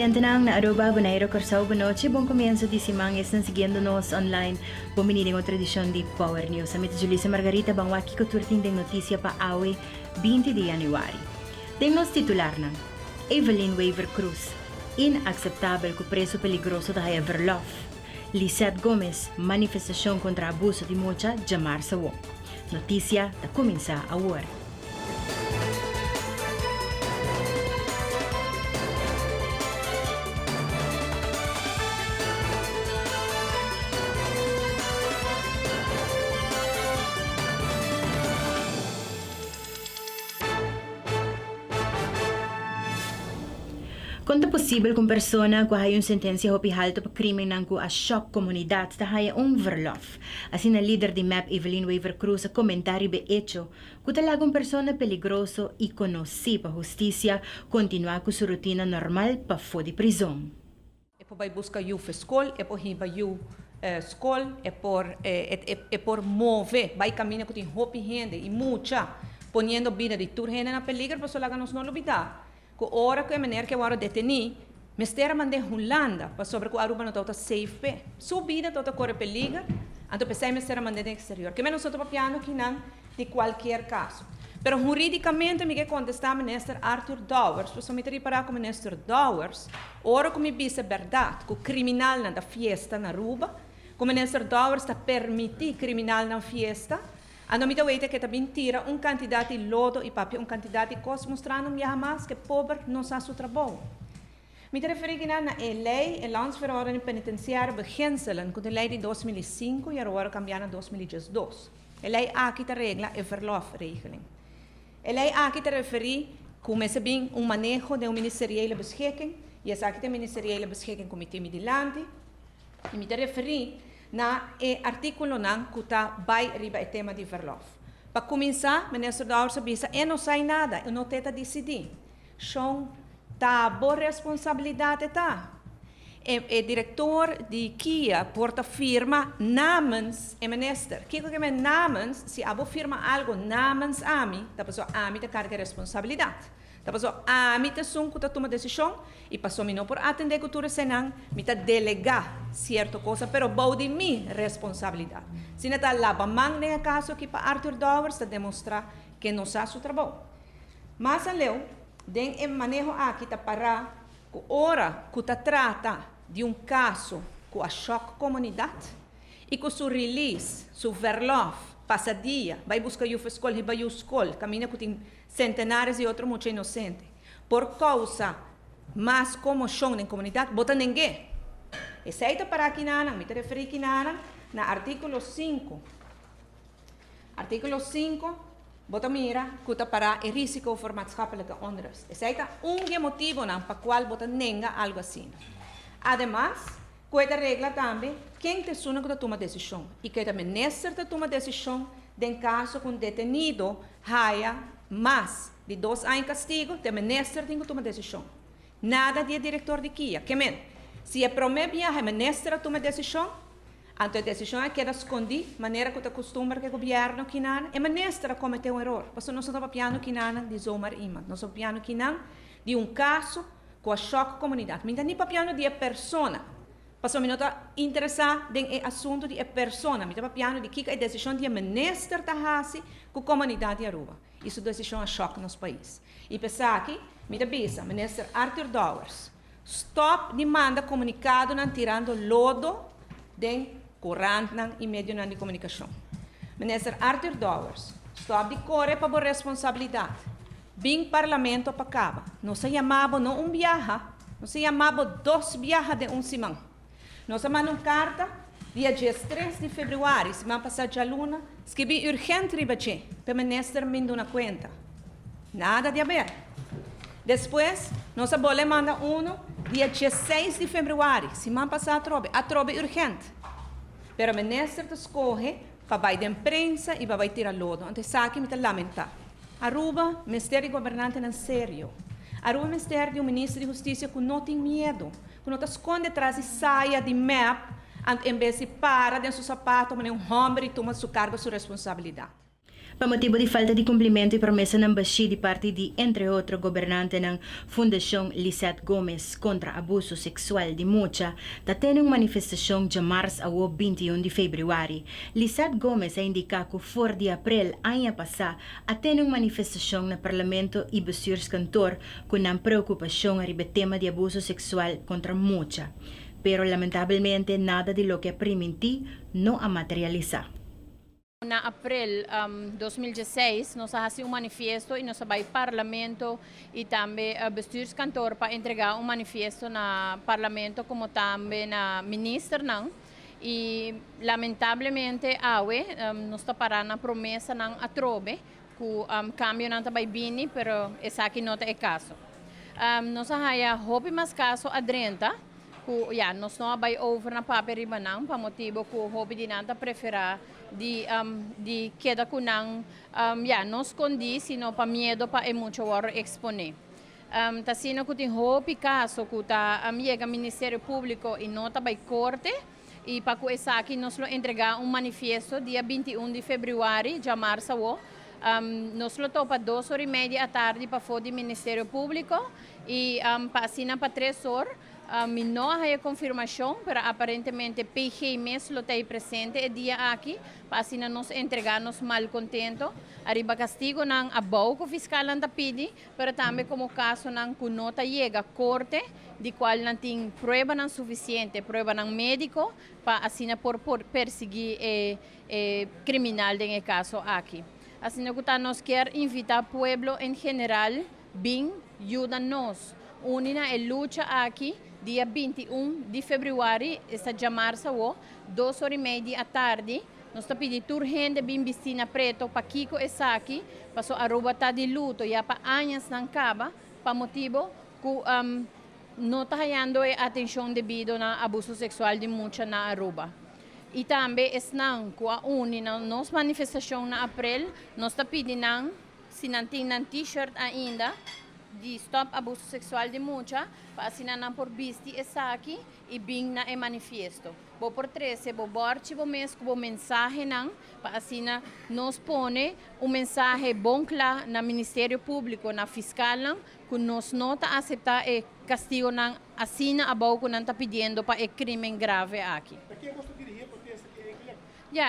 Televidentenan na Aruba, Bonaire, Kòrsou, bonochi, bon komienso di siman. Esnan siguiendo nos online, bon bini den otro edishon di Power News. Ami ta Julissa Margarita, ban wak kiko tur tin den notisia pa awe 20 di yanüari. Den nos titularnan, Evelyn Wever-Croes, Inakseptabel ku preso peligroso ta haya verlòf. Lisette Gomes, Manifestashon kontra abuso di mucha djamarsa wou. Notisia ta kuminsá awor. Kon ta posibel ku un persona ku a haya un sentensia hopi haltu pa krimennan ku a shòk komunidat ta haya un verlòf? Asina lider di mep Evelyn Wever-Croes a komentá riba e echo ku ta laga un persona peligroso i konosí pa hustisia kontinuá ku su rutina normal pafó di prizon. E por bai buska yu fe skol, e por hiba yu skol, e por e por move bai kaminda ku tin hopi hende i mucha poniendo bida di tur hende na peliger. Pasobra laga nos no lubida ku ora ku e meneer ke wòrdu detení mester a mand'é Hulanda pasobra ku Aruba no tabata safe p'e. Su bida tabata kore peliger, anto p'esei mester a mand'é den eksterior. Ke men nos no ta papiando kinan di kualkier kaso. Pero huridikamente mi ke kontestá Minister Arthur Dowers, pasobra mi ta ripará ku Minister Dowers, ora ku mi bisa bèrdat ku kriminalnan ta fiesta na Aruba, ku Minister Dowers ta permití kriminalnan fiesta, anto mi ta weta ke ta bin tira un kantidat di lodo i papia un kantidat di kos mustrando un biaha mas ke pober no sa su trabou. Mi ta referí kinan na e lei, e Landsverordening Penitentiaire Beginselen, ku ta e lei di 2005 i awor a kambiá na 2012. E lei aki ta regla e verlofregeling. E lei aki ta referí ku mester bin un maneho den un ministeriële beschikking, i esaki ta e ministeriële beschikking ku mi tin mi dilanti, i mi ta referí na e artíkulonan ku ta bai riba e tema di verlof. Pa kuminsá, Minister Dowers a bisa e no sai nada, e no te ta disidí. Shon, ta bo responsabilidat e ta. E e direktor di kia por ta firma namens e minister. Kiko ke men namens? Si abo firma algo namens ami, ta pasobra ami ta karga e responsabilidat. Ta pasobra ami ta esun ku ta tuma desishon i pasobra mi no por atendé ku tur eseinan, mi ta delegá sierto kosa pero bou di mi responsabilidat. Si na ta laba man den e kaso aki pa Arthur Dowers ta demostrá ke no sa su trabou. Mas aleu, den e maneho aki ta pará ku ora ku ta trata di un kaso ku a shòk komunidat i ku su release, su verlòf, pasa dia, bai buska yu for skol, hiba yu skol, kaminda ku tin sentenares di otro mucha inosente, por kousa mas komoshon den komunidat, bo ta neng'é. Esei ta pará kinanan, mi ta referí kinanan na artíkulo sinku. Artíkulo sinku, Bo ta mira ku ta pará e rísiko for maatschappelijke onrust. Esei ta un di e motibonan pa kual bo ta nenga algu asina. Ademas, ku e ta regla tambe ken ta esunnan ku ta tuma desishon i ke ta minister ta tuma desishon den kaso ku un detenido haya mas di dos aña kastigu, ta e minister tin ku tuma desishon. Nada di e direktor di kia. Ke men, si e promé biaha e minister a tuma e desishon, Anto e desishon a keda skondí, manera ku ta kustumber ku e gobièrnu kinan. E minister a kometé un eror, pasobra nos no ta papiando kinan di zomaar iemand. Nos ta papiando kinan di un kaso ku a shòk komunidat. Mi ta ni papiando di e persona, pasobra mi no ta interesá den e asuntu di e persona. Mi ta papiando di kiko e desishon di e minister ta hasi ku komunidat di Aruba. I su desishon a shòk nos pais. I p'esaki mi ta bisa Minister Arthur Dowers, Stop di manda komunikadonan tirando lodo den korantnan i medionan di komunikashon. Minister Arthur Dowers, stop di kore pa bo responsabilidat. Bin Parlamento pa kaba. Nos a yama bo no un biaha, nos a yama bo dos biaha den un siman. Nos a manda un karta dia diestres di febrüari, siman pasá djaluna, skibí urgent riba dje pa e minister min duna kuenta. Nada di aber. Despues nos a bolbe manda unu dia dieseis di febrüari, siman pasá atrobe, atrobe urgent. Pero minister ta skohe pa bai den prensa i pa bai tira lodo. Anto esaki mi ta lamentá. Aruba mester di gobernantenan serio. Aruba mester di un minister di hustisia ku no tin miedu. Ku no ta skonde tras di saya di mep, anto en bes di para den su sapato manera un hòmber i tuma su kargo su responsabilidat. Pa motibo di falta di cumplimento y promesanan bashi di parti di, entre otro, gobernantenan, Fundacion Lisette Gomes contra abuso sexual di mucha ta tene un manifestacion djamars awo 21 di februari. Lisette Gomes a indica cu for di april aña pasa a tene un manifestacion na Parlamento y Bestuurskantoor cu nan preocupacion ariba e tema di abuso sexual contra mucha. Pero lamentabelmente nada di loke a priminti no a materialisa. Na april 2016 nos a haci un manifiesto y nos a bay Parlamento y tambe Bestuurskantoor pa entrega un manifiesto na Parlamento como tambe na ministernan y lamentablemente awe nos ta para na promesanan atrobe cu cambionan ta bay bini pero esaki no ta e caso. Nos a haya hopi mas caso adrenta cu ya nos no a bay over na papia riba nan pa motibo cu hopi di nan ta prefera di di keda cu nan ya no scondi sino pa miedo pa e mucha wordo expone. Ta asina cu tin hopi caso cu ta yega Ministerio Publico y no ta bay corte y pa cu esaki nos lo entrega un manifiesto dia 21 di februari djamarsa awo. Nos lo topa dos or y media atardi pafo di Ministerio Publico y pa asina pa tres or. Mi no a haya confirmacion, pero aparentemente PG mes lo ta ei presente e dia aki, pa asina nos entrega nos malcontento ariba castigonan abou cu fiscalnan ta pidi, pero tambe como casonan cu no ta yega corte, di cual nan tin pruebanan suficiente, pruebanan medico, pa asina por por persigui e e criminal den e caso aki. Asina cu ta nos kier invita pueblo en general bin yuda nos uni na e lucha aki dia 21 di februari, esta djamarsa awo, dos or y mei di atardi. Nos ta pidi tur hende bin bisti na preto. Pakico esaki? Paso Aruba ta di luto ya pa añasnan caba pa motibo cu no ta hayando e atencion debido na abuso sexual di mucha na Aruba. Y tambe esnan cu a uni na nos manifestacion na april, nos ta pidi nan, si nan tin nan t-shirt ainda di Stop Abuso Sexual di Mucha, pa asina nan por bisti esaki y bin na e manifiesto. Bo por trece bo borchi bo mes cu bo mensahenan pa asina nos pone un mensahe bon cla na Ministerio Publico, na fiscalnan, cu nos no ta acepta e castigonan asina abou cu nan ta pidiendo pa e crimen grave aki. Pa ken boso ta dirigi e protesta aki eigenlijk? Ya,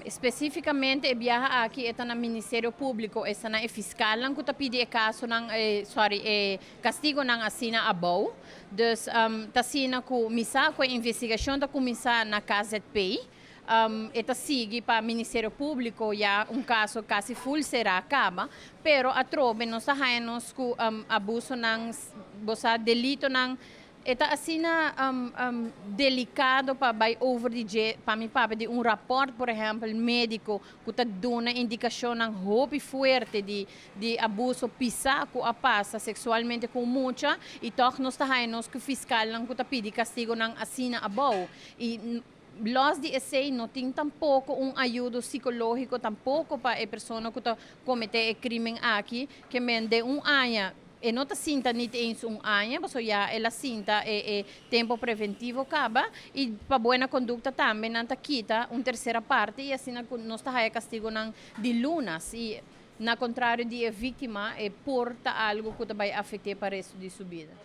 specificamente e biaha aki e ta na Ministerio Publico, esta na e fiscalnan cu ta pidi e casonan, sorry, e castigonan asina abou. Dus ta asina cu mi sa cu e investigacion ta cuminsa na KZP, e ta sigui pa Ministerio Publico ya un caso casi full cera caba, pero atrobe nos ta haya nos cu abusonan, bo sa, delitonan. E ta asina delicado pa bay over di dje, pa mi papia di un rapport por ehempel medico cu ta duna indicacionnan hopi fuerte di di abuso pisa cu a pasa sexualmente cu un mucha y toch nos ta haya nos cu fiscalnan cu ta pidi castigonan asina abou y los di esey no tin tampoco un ayudo psicologico tampoco pa e persona cu ta comete e crimen aki ke men den un aña. E no ta sinta nit eens un aña, pasobra ya el a sinta e e tempo preventivo caba y pa buena conducta tambe nan ta kita un tercera parte y asina cu nos ta haya castigonan di lunas y na contrario di e victima e por ta algo cu ta bay afecte pa resto di su bida.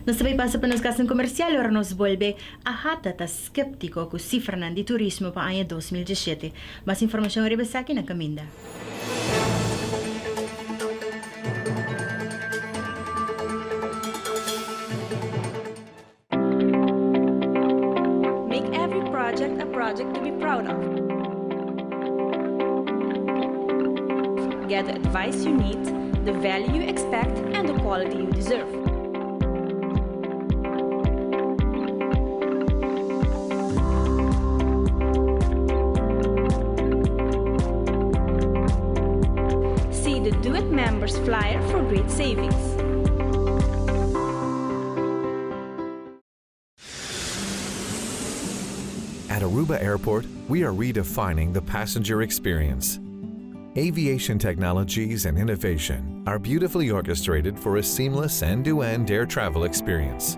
Nos ta bay pasa pa nos gasten comercial ora nos bolbe. AHATA ta skeptico cu cifranan di turismo pa aña 2017. Mas informacion riba esaki na caminda. Make every project a project to be proud of. Get the advice you need, the value you expect, and the quality you deserve. See the Do It Members flyer for great savings. At Aruba Airport, we are redefining the passenger experience. Aviation technologies and innovation are beautifully orchestrated for a seamless end-to-end air travel experience.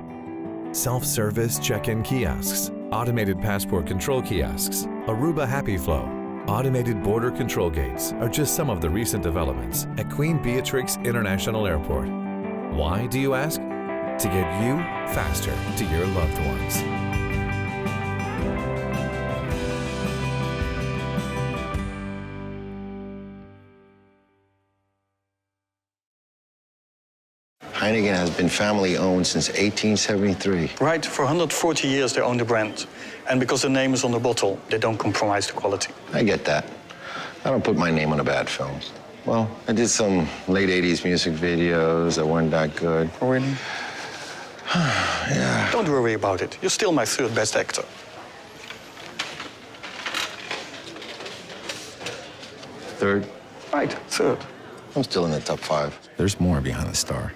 Self-service check-in kiosks, automated passport control kiosks, Aruba Happy Flow, Automated border control gates are just some of the recent developments at Queen Beatrix International Airport. Why, do you ask? To get you faster to your loved ones. Heineken has been family owned since 1873. Right, for 140 years they own the brand. And because the name is on the bottle, they don't compromise the quality. I get that. I don't put my name on a bad film. Well, I did some late 80s music videos that weren't that good. Oh, really? yeah. Don't worry about it. You're still my third best actor. Third? Right, third. I'm still in the top five. There's more behind the star.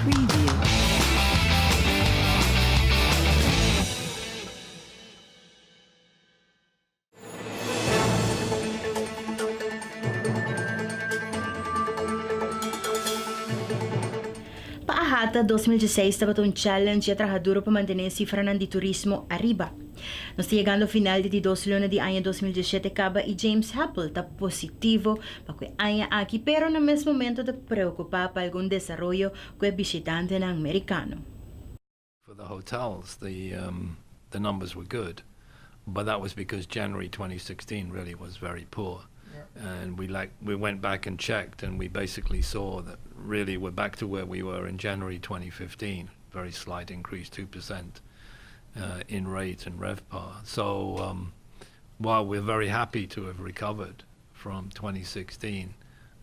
Preview. Pa AHATA, 2016 tabata un challenge y a traha duro pa mantene e cifranan di turismo ariba. Nos ta yegando final di di dos luna di aña 2017 caba y James Happel ta positivo pa cu e aña aki pero na mes momento ta preocupa pa algun desaroyo cu e bishitantenan Mericano. For the hotels, the um, the numbers were good, but that was because January 2016 really was very poor. Yeah. And we like we went back and checked, and we basically saw that really we're back to where we were in January 2015, very slight increase, 2% uh, in rate and RevPAR. So um, while we're very happy to have recovered from 2016,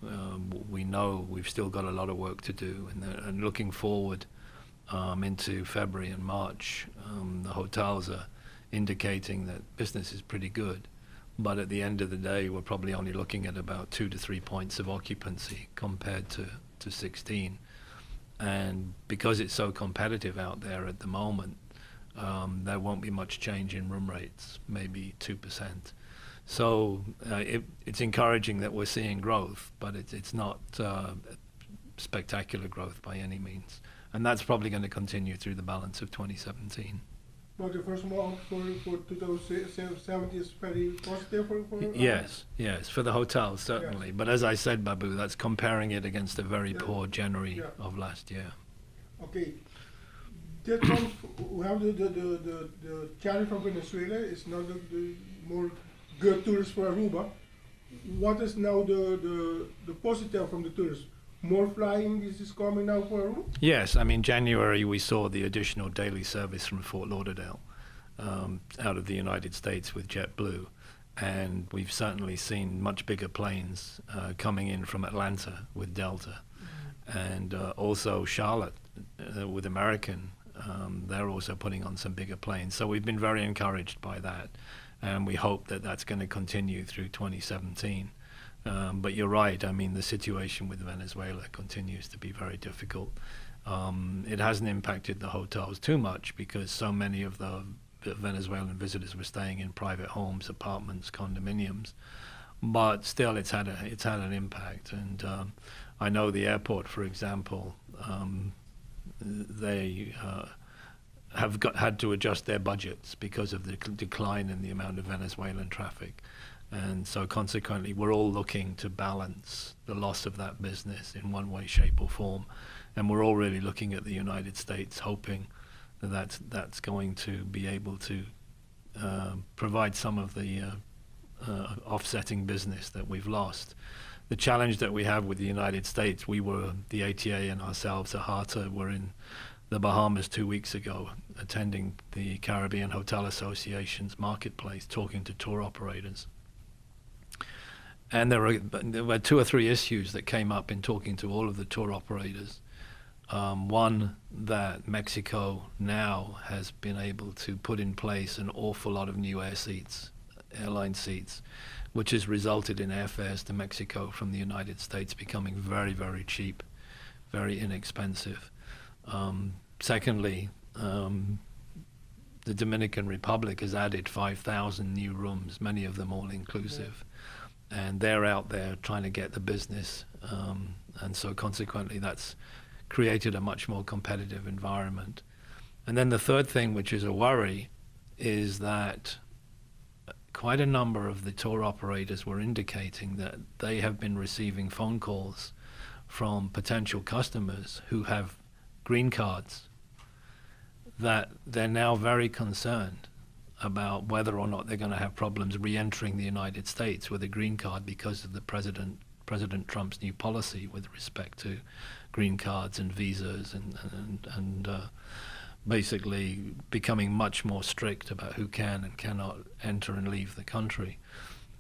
um, we know we've still got a lot of work to do, and, uh, and looking forward um, into February and March, um, the hotels are indicating that business is pretty good. But at the end of the day, we're probably only looking at about two to three points of occupancy compared to, to 16. And because it's so competitive out there at the moment, um, there won't be much change in room rates, maybe 2%. So uh, it, it's encouraging that we're seeing growth, but it, it's not uh, spectacular growth by any means. And that's probably going to continue through the balance of 2017. But the first month for, for 2017 is very positive for, for Yes, yes, for the hotels, certainly. Yes. But as I said, Babu, that's comparing it against a very yeah. poor January yeah. of last year. Okay. That comes, we have the, the, the, the, the challenge from Venezuela. It's not the, the more good tourists for Aruba. What is now the, the, the positive from the tourists? More flying is, is coming now for Aruba? Yes, I mean, January we saw the additional daily service from Fort Lauderdale um, out of the United States with JetBlue. And we've certainly seen much bigger planes uh, coming in from Atlanta with Delta. Mm-hmm. And uh, also Charlotte uh, with American. Um, they're also putting on some bigger planes. So we've been very encouraged by that. And we hope that that's going to continue through 2017. Um, but you're right. I mean, the situation with Venezuela continues to be very difficult. Um, it hasn't impacted the hotels too much because so many of the Venezuelan visitors were staying in private homes, apartments, condominiums. But still, it's had a it's had an impact. And um, I know the airport, for example, um, they uh, have got, had to adjust their budgets because of the decline in the amount of Venezuelan traffic. And so consequently, we're all looking to balance the loss of that business in one way, shape, or form. And we're all really looking at the United States, hoping that that's, that's going to be able to uh, provide some of the uh, uh, offsetting business that we've lost. The challenge that we have with the United States, we were, the ATA and ourselves, AHATA, were in the Bahamas 2 weeks ago, attending the Caribbean Hotel Association's marketplace, talking to tour operators. And there were two or three issues that came up in talking to all of the tour operators. One, that Mexico now has been able to put in place an awful lot of new air seats, airline seats, which has resulted in airfares to Mexico from the United States becoming very, very cheap, very inexpensive. Secondly, the Dominican Republic has added 5,000 new rooms, many of them all inclusive. And they're out there trying to get the business. And so consequently, that's created a much more competitive environment. And then the third thing, which is a worry, is that quite a number of the tour operators were indicating that they have been receiving phone calls from potential customers who have green cards, that they're now very concerned about whether or not they're going to have problems re-entering the United States with a green card because of the President Trump's new policy with respect to green cards and visas and basically becoming much more strict about who can and cannot enter and leave the country.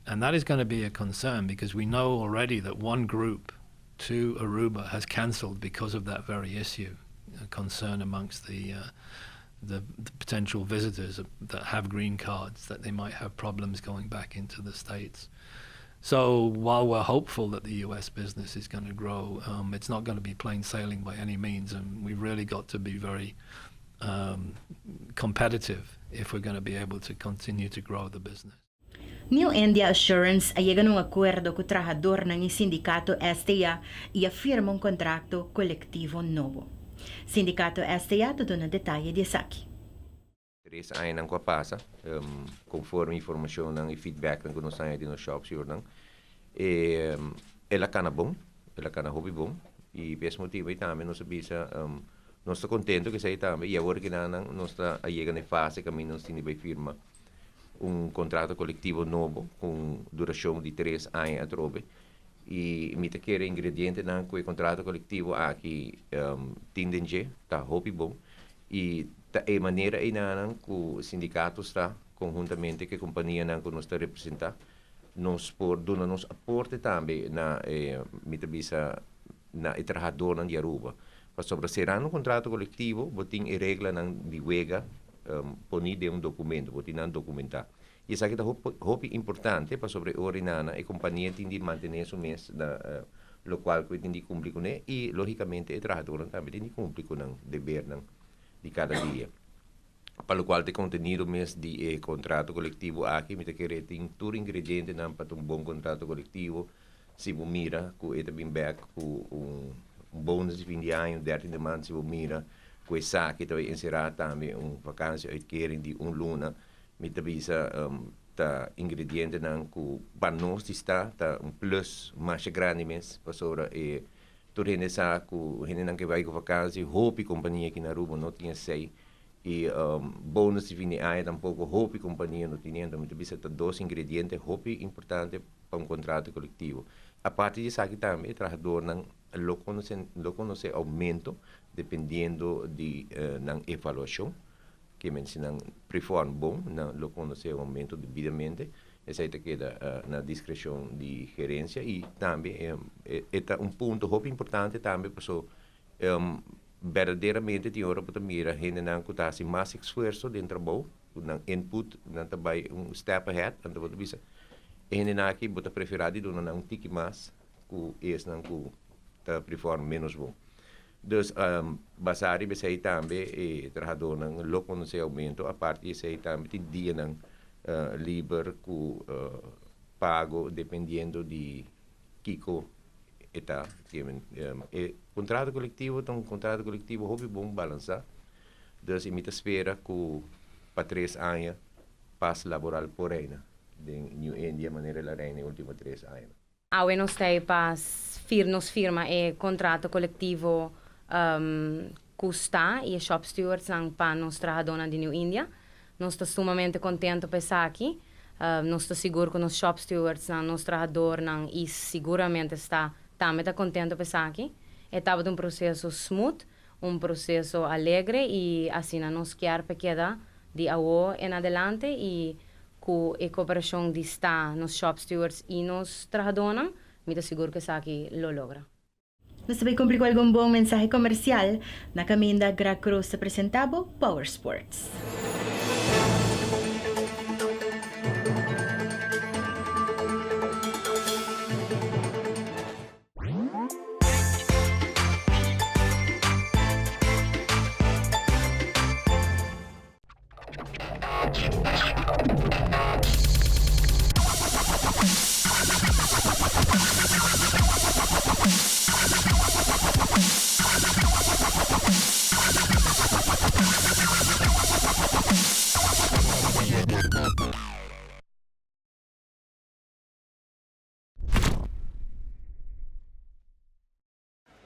And that is going to be a concern because we know already that one group to Aruba has cancelled because of that very issue, a concern amongst the potential visitors that have green cards that they might have problems going back into the States. So while we're hopeful that the US business is going to grow, it's not going to be plain sailing by any means, and we've really got to be very competitive if we're going to be able to continue to grow the business. New India Assurance a yega na un akuerdo ku trahadónan i sindikato STA i a firma un kontrato kolektivo nobo. Sindikato STA ta duna detaye di esaki. 3 aña ku a pasa, konforme informashon i feedback ku nos tin di shop nan. E, el a kana bon, el a kana hopi bon i pa e motibu ei tambe nos a bisa nos ta kontentu ku esei tambe i awor ku nan nos ta yega na fase ku nos tin di firma un kontrato kolektivo nobo ku durashon di 3 aña atrobe i mi ta kere ingredientenan ku e kontrato kolektivo aki tin den ta hopi bon i ta e manera ei ku sindikato ta konhuntamente ku e kompanianan ku nos ta representá, nos por duna nos aporte tambe na mi ta bisa na e trahadónan di Aruba. Pasobra sera un kontrato kolektivo, bo tin e reglanan di wega poní den un dokumento, bo tin nan dokumentá. I esaki ta hopi importante pasobra ora e kompania tin di mantené su mes na lokual ku tin di kumpli kuné i lógikamente e trahadó tambe tin di kumpli ku nan debernan di kada dia. Pa lokual ta kontenido mes di kontrato kolektivo aki, mi ta kere tin tur ingredientenan pa un bon kontrato kolektivo. Si bo mira, ku e tambe bèk ku un bonus di fin di aña, 13e maand, si bo mira, ku esaki tambe enserá tambe un vakantie-uitkering di un luna, mi ta bisa ta ingredientenan ku pa nos ta ta un plus mas grandi mes, pasobra e tur hende sa ku hendenan ku bai ku vakantie, hopi kompania aki na Aruba no tin esei i bonus di fin di aña tampoko hopi kompania no tin. Anto mi ta bisa ta dos ingrediente hopi importante pa un kontrato kolektivo. Aparte di esaki tambe trahadónan lo konosé oumento dependiendo di nan evaluashon, ke men si nan perform bon, nan lo konosé oumento debidamente. Esei ta keda na diskreshon di gerensia i tambe e un punto hopi importante tambe paso berdaderamente tin ora pa mira hendenan ku ta hasi mas esfuerso den trabou, nan input nan ta bai un step ahead, anto bo ta bisa hendenan aki bo ta preferá di duna nan un tiki mas ku esnan ku ta perform menos bon. Dus basá riba esei tambe e trahadónan lo konosé oumento. Aparte esei tambe tin dianan liber ku pago dependiendo di kiko e ta. E kontrato kolektivo ta un kontrato kolektivo hopi bon balansá. Dus mi ta spera ku pa 3 aña pas laboral por reina den New India manera el a reina e último 3 aña. Awe nos ta pa nos firma e kontrato kolektivo ku sta i shop stewards pa nos trahadónan di New India. Nos ta sumamente kontentu pa esaki. Nos ta sigur ku nos shop stewardsnan, nos trahadornan i siguramente sta tambe ta kontento pa esaki. E tabata un proseso smooth, un proseso alegre i asina nos kier pa keda di awo en adelante i ku e koperashon di sta, nos shop stewards i nos trahadónan, mi ta sigur ku esaki lo logra. Nos ta bay cumpli cu algun bon mensahe comercial na caminda Gra Cruz ta presenta bo Power Sports.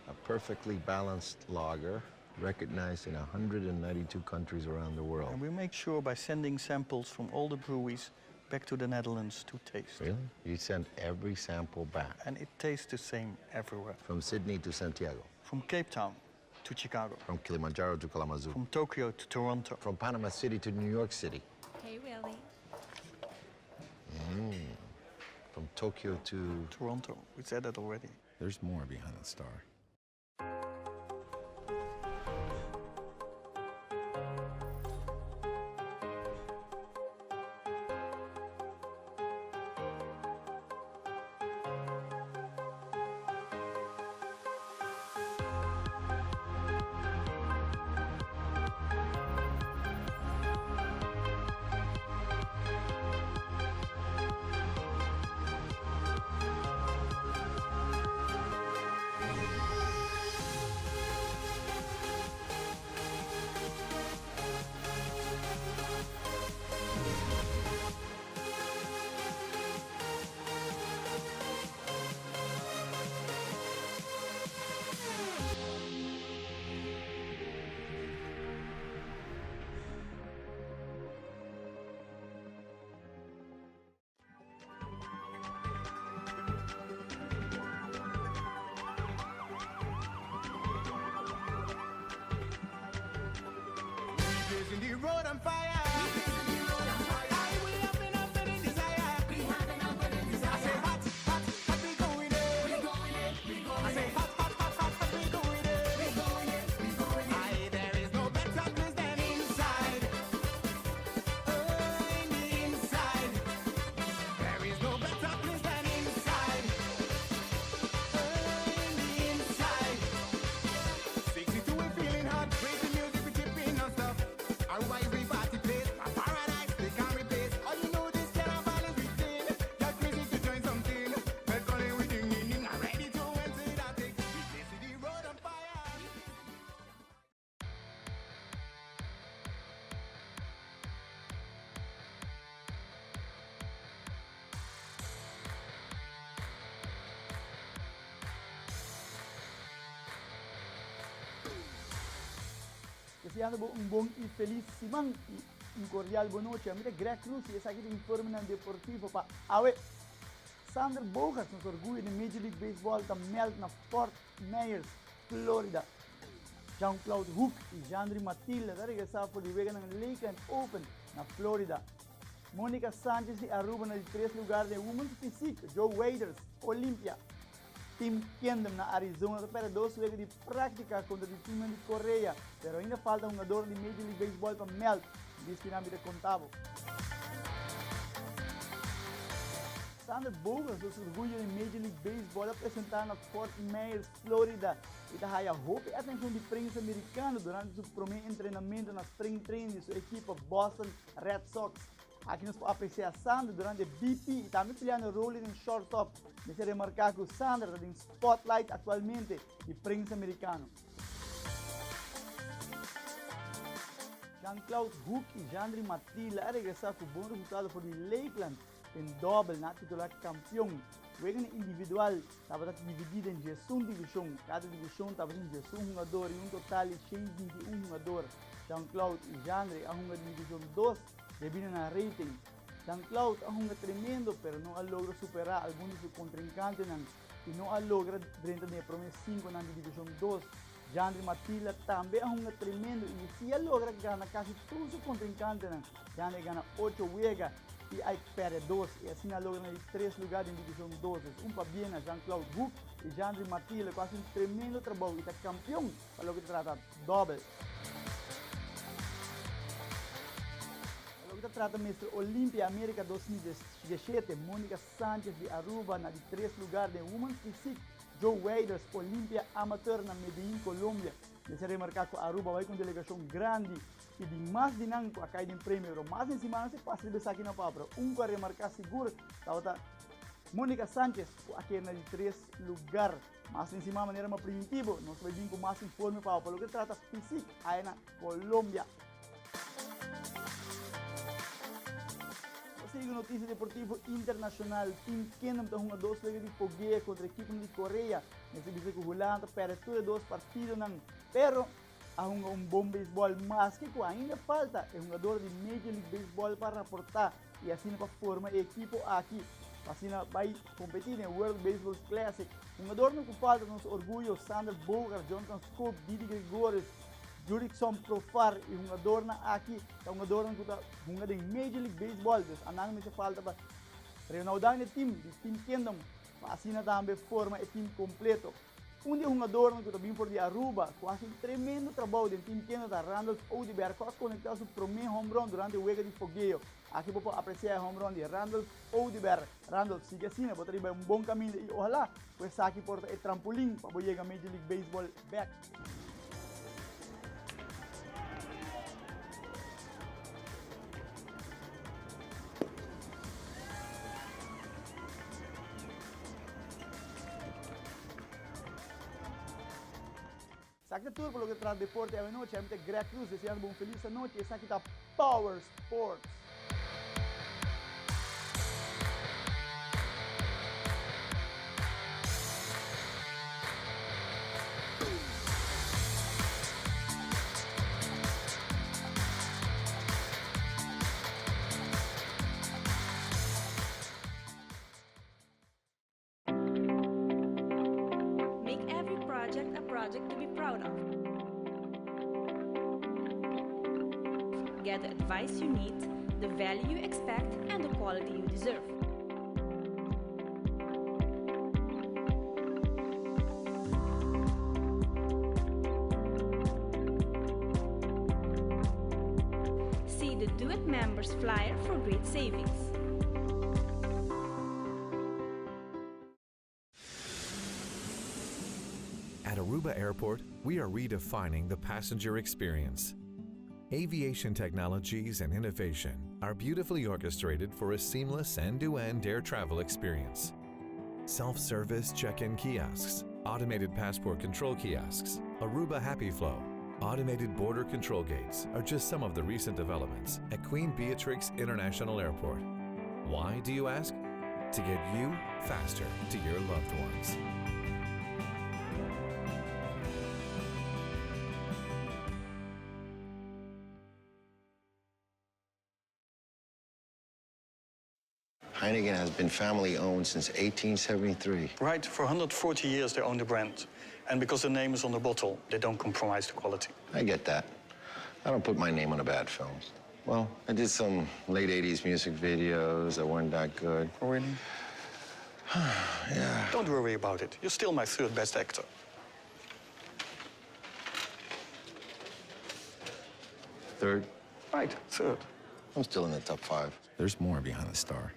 A perfectly balanced lager recognized in 192 countries around the world. And we make sure by sending samples from all the breweries back to the Netherlands to taste. Really? You send every sample back? And it tastes the same everywhere. From Sydney to Santiago? From Cape Town to Chicago. From Kilimanjaro to Kalamazoo. From Tokyo to Toronto. From Panama City to New York City. Hey, Willie. From Tokyo to... Toronto. We said that already. There's more behind the star. Deseando bo un bon y feliz siman y un cordial bon nochi. Ami ta Greg Cruz y esaki ta informenan deportivo pa awe. Sander Bogaerts, nos orguyo di Major League Baseball, ta meld na Fort Myers, Florida. Jean-Claude Hoek y Jeandry Mathilda ta regresa for di weganan Lakeland Open na Florida. Monica Sanchez di Aruba na di tres lugar den Women's Physique, Joe Waiters, Olympia. Team Kingdom na Arizona ta perde dos wega di practica contra di teamnan di Korea, pero ainda falta hungadornan di Major League Baseball pa meld, diskinan mi ta conta bo. Sander Bogaerts, nos orguyo di Major League Baseball a presenta na Fort Myers, Florida y ta haya hopi atencion di prensa Mericano durante su prome entrenamento na spring training di su ekipo Boston Red Sox. Aki nos por aprecia Sander durante BP y tambe peleando roli den shortstop. Mester remarca cu Sander ta den spotlight actualmente di prensa Mericano. Jean-Claude Hoek y Jeandry Matila a regresa cu bon resultado for di Lakeland den dobbel na titula campeon. Weganan individual tabata dividi den diesun division. Cada division tabatin diesun hungador y un total di 121 hungador. Jean-Claude y Jeandry a hunga den division dos debí na nan rating. Jean Claude a hunga tremendo pero no a logra supera algun di su contrincantenan y no a logra drenta den e prome cinconan di Division dos. Jandri Martila tambe a hunga tremendo y si a logra gana casi tur su contrincantenan. Jandri a gana ocho wega y Ike perde dos y asina a logra na di tres lugar den Division dos. Dus un pabien na Jean Claude Hoek y Jandri Martila cu a haci un tremendo trabou y ta campeon pa loke ta trata dobbel. Pa loke ta trata Mister Olympia America 2017, Monica Sanchez di Aruba na di tres lugar den Women's Physique, Joe Weiders, Olympia Amateur na Medellin, Colombia. Mester remarca cu Aruba bay cu un delegacion grandi y di mas di nan cu a cay den premio, pero mas den siman si pasa riba esaki no pa, pero un cu a remarca sigur tabata Monica Sanchez cu a keda na di tres lugar. Mas den siman manera mi a primintibo, nos bay bin cu mas informe pa bo pa loke ta trata Physique aya na Colombia. Nos sigui cu noticia deportivo internacional. Team Kingdom ta hunga dos wega di fogea contra equiponan di Korea. Mester bisa cu Hulanda ta perde tur e dos partidonan, pero a hunga un bon beisbol maske cu ainda falta e hungador di Major League Baseball pa raporta y asina pa forma e equipo aki pa asina bay competi den World Baseball Classic. Hungadornan cu falta nos orguyo, Sander Bogaerts, Jonathan Schoop, Didi Gregorius, Jurickson Profar y hungadornan aki ta hungadornan cu ta hunga den Major League Baseball, dus anan mester falta pa reanauda e team di Team Kingdom pa asina tambe forma e team completo. Un di e hungadornan cu ta bin for di Aruba cu haci un tremendo trabou den Team Kingdom ta Randolph Oduber cu a conecta su prome home run durante e wega di fogeo. Aki bo por aprecia e home run di Randolph Oduber. Randolph, sigui asina, bo ta riba e un bon caminda y ohala cu esaki por ta e trampolin pa bo yega Major League Baseball bek. Esaki ta tur pa loke ta trata deporte awe nochi. Ami ta Greg Cruz deseando bo un felis anochi. Esaki ta Power Sports. Make every project a project to be proud of. Get the advice you need, the value you expect, and the quality you deserve. See the Do It Members flyer for great savings. At Aruba Airport, we are redefining the passenger experience. Aviation technologies and innovation are beautifully orchestrated for a seamless end-to-end air travel experience. Self-service check-in kiosks, automated passport control kiosks, Aruba Happy Flow, automated border control gates are just some of the recent developments at Queen Beatrix International Airport. Why, do you ask? To get you faster to your loved ones. Heineken has been family owned since 1873. Right, for 140 years they own the brand. And because the name is on the bottle, they don't compromise the quality. I get that. I don't put my name on a bad film. Well, I did some late 80s music videos that weren't that good. Oh, really? yeah. Don't worry about it. You're still my third best actor. Third? Right, third. I'm still in the top five. There's more behind the star.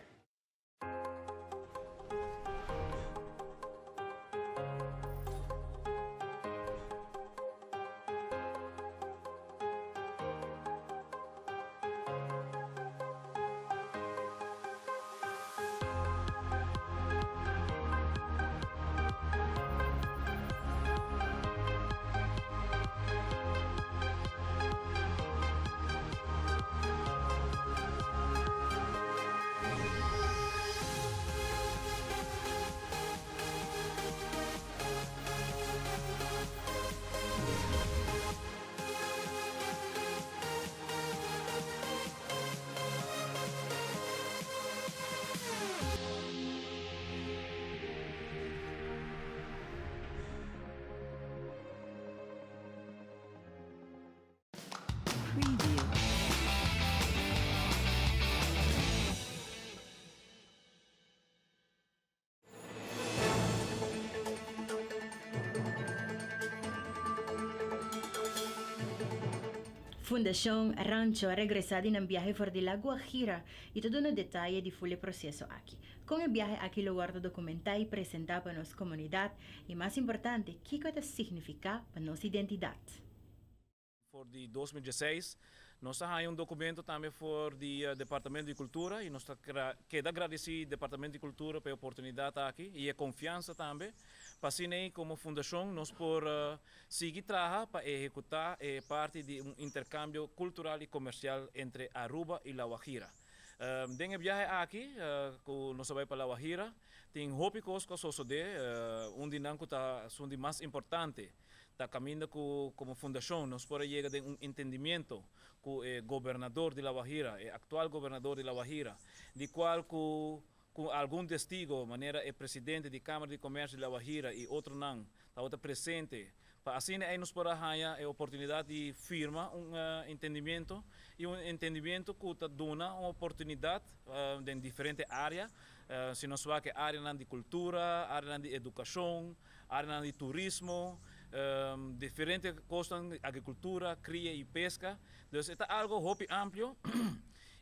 Fundacion Rancho a regresa di nan biahe for di La Guajira y ta duna detaye di full e proceso aki. Con e biahe aki lo wordo documenta y presenta pa nos comunidad y mas importante, kico ta significa pa nos identidad. For di 2016, nos a haya un documento tambe for di Departamento di Cultura y nos ta keda gradici Departamento di Cultura pa e oportunidad aki y e confiansa tambe pa asina como fundacion nos por sigui traha pa ehecuta e parti di un intercambio cultural y comercial entre Aruba y La Guajira. Den e biahe aki cu nos a bay pa La Guajira, tin hopi cos cu a sosode. Un di nan cu ta esun di mas importante ta caminda cu como fundacion nos por a yega den un entendimiento cu e gobernador di La Guajira, e actual gobernador di La Guajira, di cual cu algun testigo, manera e presidente di Camara di Comercio di La Guajira y otronan tabata presente, pa asina ey nos por a haya e oportunidad di firma un entendimiento y un entendimiento cu ta duna un oportunidad den diferente area, si nos wak e areanan di cultura, areanan di educacion, areanan di turismo, diferente cosnan, agricultura, cria y pesca. Dus e ta algo hopi amplio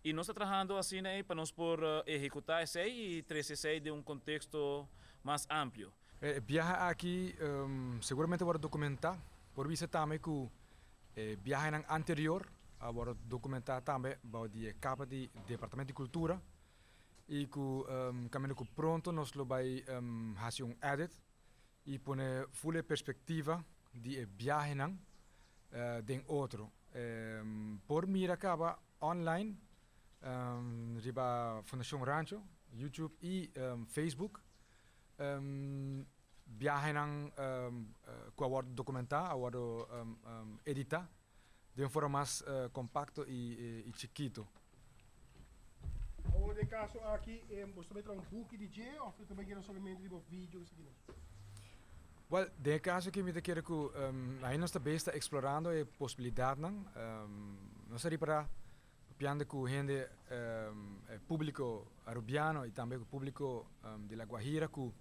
y nos ta trahando asina ey pa nos por ehecuta esey y trece esey den un contexto mas amplio. E biahe aki seguramente a wordo documenta. Por bisa tambe cu e biahenan anterior a wordo documenta tambe bao di e capa di Departamento di Cultura y cu caminda cu pronto nos lo bay haci un edit y pone full e perspectiva di e biahenan den otro. Por mira caba online riba Fundacion Rancho, YouTube y Facebook, biahenan cu a wordo documenta, a wordo edita den un forma mas compacto y chikito. Awor den caso aki, boso ta bay traha un buki di dje of ta bay keda solamente riba video esaki nan? Well, den e caso aki mi ta kere cu ainda nos ta bezig ta explorando e posibilidadnan. Nos a ripara papiando cu hende, e publico Arubiano y tambe cu publico di La Guajira cu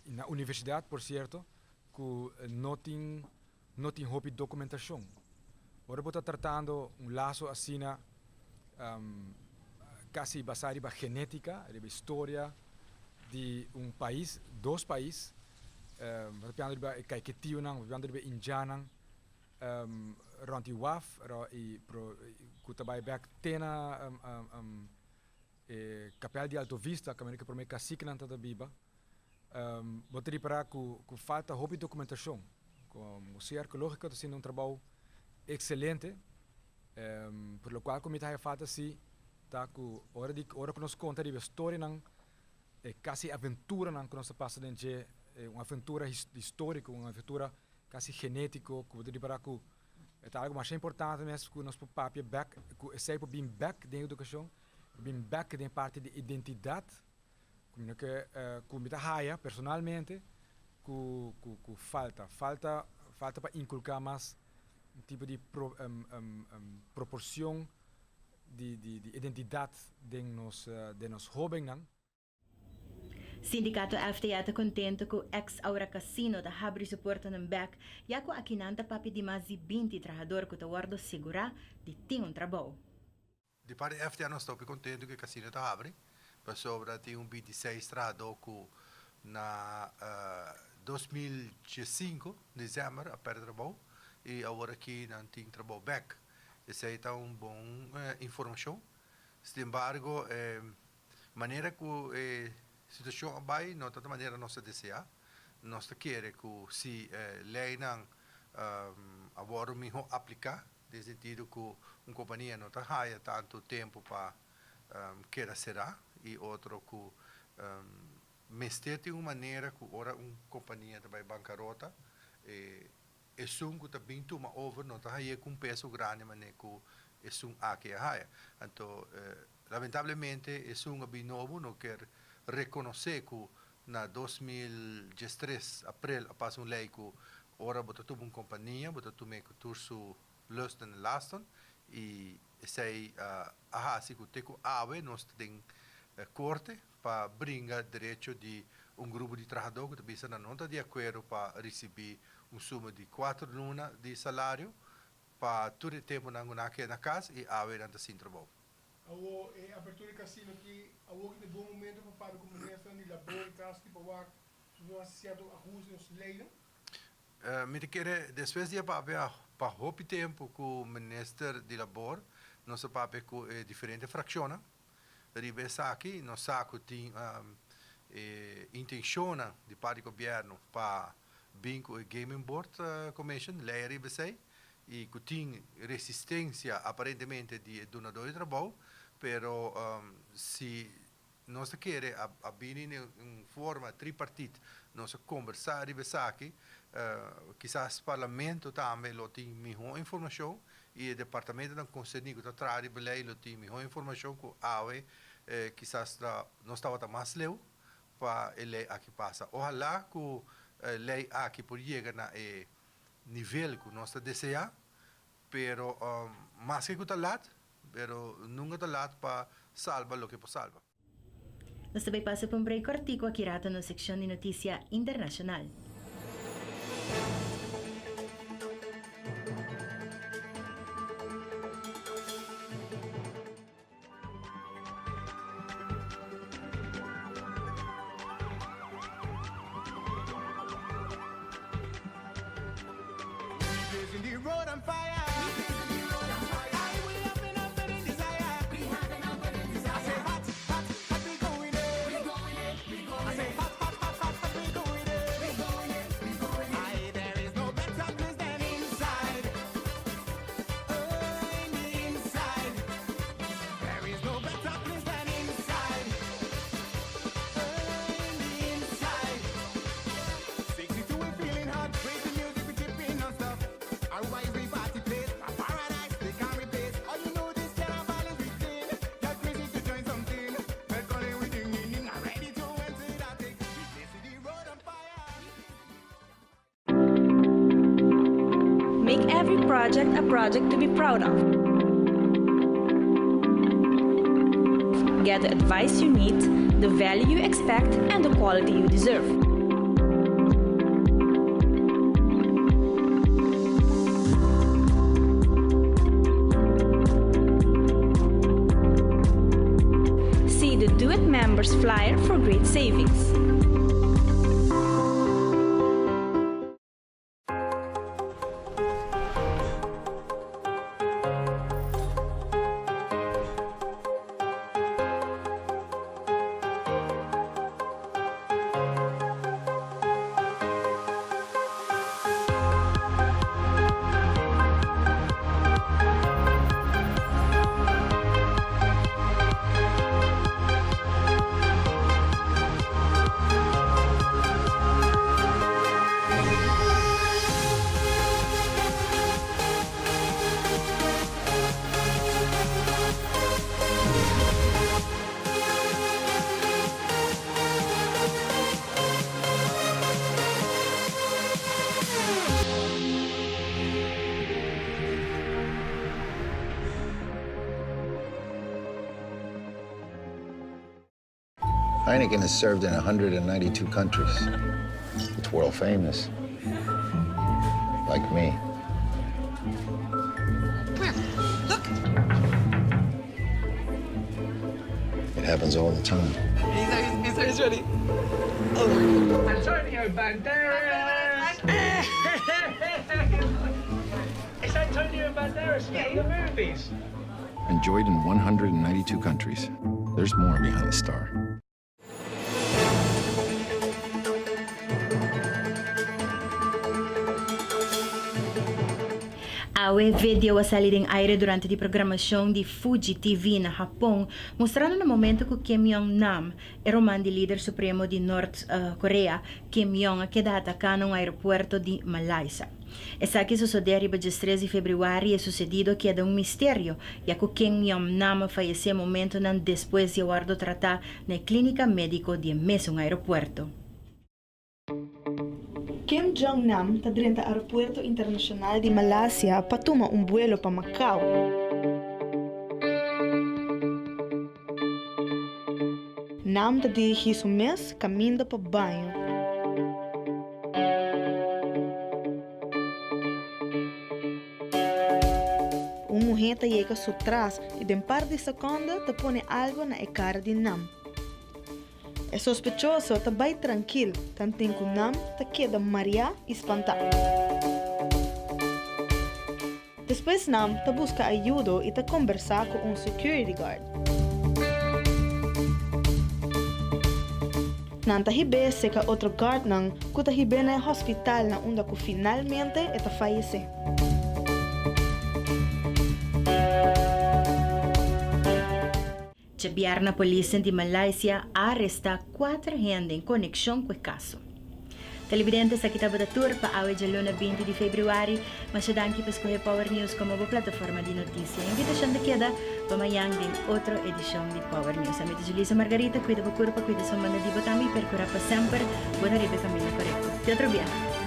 na universidad por cierto, cu no tin hopi documentacion. Ora bo ta tratando un laso asina casi basa riba genetica, riba historia di un pais, dos pais, bo ta papiando riba e Caiquetionan, bo ta papiando riba e Indjannan, rond di waf y cu ta bay bek te na e Kapel di Alto Vista, caminda cu e prome caciquenan ta biba. Bo ta ripara cu falta hopi documentacion. Cu Museo Arqueologico ta haciendo un trabou excelente, por lo cual cu mi ta haya falta si ta cu ora cu nos conta riba e storianan, e casi aventuranan cu nos ta pasa den dje, un aventura historico, un aventura casi genetico, cu bo ta ripara cu e ta algo masha importante mes cu nos por papia bek, cu esey por bin bek den educacion, por bin bek den parti di identidad, cu mi no ke, cu mi ta haya personalmente cu falta pa inculca mas un tipo di proporcion di identidad den nos hobennan. Sindicato FTA ta contento cu ex Aura Casino ta habri su portanan bek, ya cu aki nan ta papia di mas di 20 trahador cu ta wordo sigura di tin un trabou. Di parti FTA nos ta contento cu e casino ta habri, pasobra tin un 26 trahado cu na 2005, december, a perde trabou y awor aki nan tin trabou back. Esey ta un bon informacion. Sin embargo, manera cu e situacion a bay, no ta di manera nos a desea. Nos kier cu si leynan awor miho aplica, den sentido cu un compania no ta haya tanto tempo pa keda sera y otro cu mester tin un manera cu ora un compania ta bay bancarota, esun cu ta bin tuma over no ta haya cu un peso grandi manera cu esun aki a haya. Anto, lamentablemente, esun a bin nobo no kier reconoce cu na 2013, april, a pasa un ley cu ora bo ta tuma un compania, bo ta tuma cu tur su lusten en lasten y esey a haci cu te cu awe nos tin corte pa bringa derecho di un grupo di trahado cu ta no ta di acuerdo pa ricibi un suma di 4 luna di salario. pa tur e tempunan ku nan a keda na kas i awe nan ta sin trabou. Awor e apertura di kasino aki, awor ki ta e bon momento pa papia ku ministernan di labor i kas di pa wak si nos hasi sierto ahuste den nos leynan? Mi ta kere despues di a papia pa hopi tempu ku minister di labor, nos a papia ku e diferente frakshonnan riba esaki. Nos sa ku tin e intenshonnan di parti di gobièrnu pa bin ku e Gaming Board Commission, lei riba esei, i ku tin resistensia aparentemente di e dunadó di trabou, pero si nos ta kere a bini den un forma tripartit, nos a kombersá riba esaki, kisas Parlamento tambe lo tin mihó informashon i e departamentonan konserní ku ta traha riba lei lo tin mihó informashon ku awe kisas nos tabata mas leu pa e lei aki pasa. Ohalá ku e lei aki por yega na e nivel ku nos ta deseá, pero maske ku ta lat, pero nunka ta lat pa salba loke por salba. Nos ta bai pasa pa un break kòrtiku aki rato nos sekshon di notisia internashonal. Make every project a project to be proud of. Get the advice you need, the value you expect, and the quality you deserve. See the Do It Members flyer for great savings. Heineken has served in 192 countries. It's world famous. Like me. Come here. Look. It happens all the time. He's, he's, he's ready. Oh. Antonio Banderas! It's Antonio Banderas from the movies. Enjoyed in 192 countries. There's more behind the star. Awe video a sali den aire durante di programashon di Fuji TV na Hapon, mustrando na momento ku Kim Jong Nam, e ruman di lider supremo di Nort Korea, Kim Jong a keda ataká na un aeropuerto di Malaisa. Esaki sosodé riba diestres di febrüari i e susedido a keda un misterio, ya ku Kim Jong Nam a fayesé momentonan despues di a wòrdu tratá na e klínika médiko di e mesun aeropuerto. Kim Jong Nam ta drenta aeropuerto internashonal di Malasia pa tuma un buelo pa Macao. Nam ta dirigí su mes kaminda pa baño. muhé ta yega su tras i den par di sekonde ta pone algu na e kara di Nam. E sospechoso ta bai trankil, tanten ku Nam ta keda mariá i spantá. Despues Nam ta buska ayudo i ta kombersá ku un security guard. Nan ta hib'é seka otro guardnan ku ta hib'é na e hospital na unda ku finalmente e ta fayesé. Djabièrnè polisnan di Malaysia a arestá kuater hende en konekshon ku e kaso. Televidente esaki tabata tur pa awe djaluna 20 di febrüari. Masha danki pa skohe Power News komo bo plataforma di notisia. Invitashon ta keda pa mañan den otro edishon di Power News. Ami ta Julissa Margarita, kuida bo kurpa, kuida su manda di bo tambe i perkurá pa semper bo ta riba e kaminda korekto. Te otro biaha!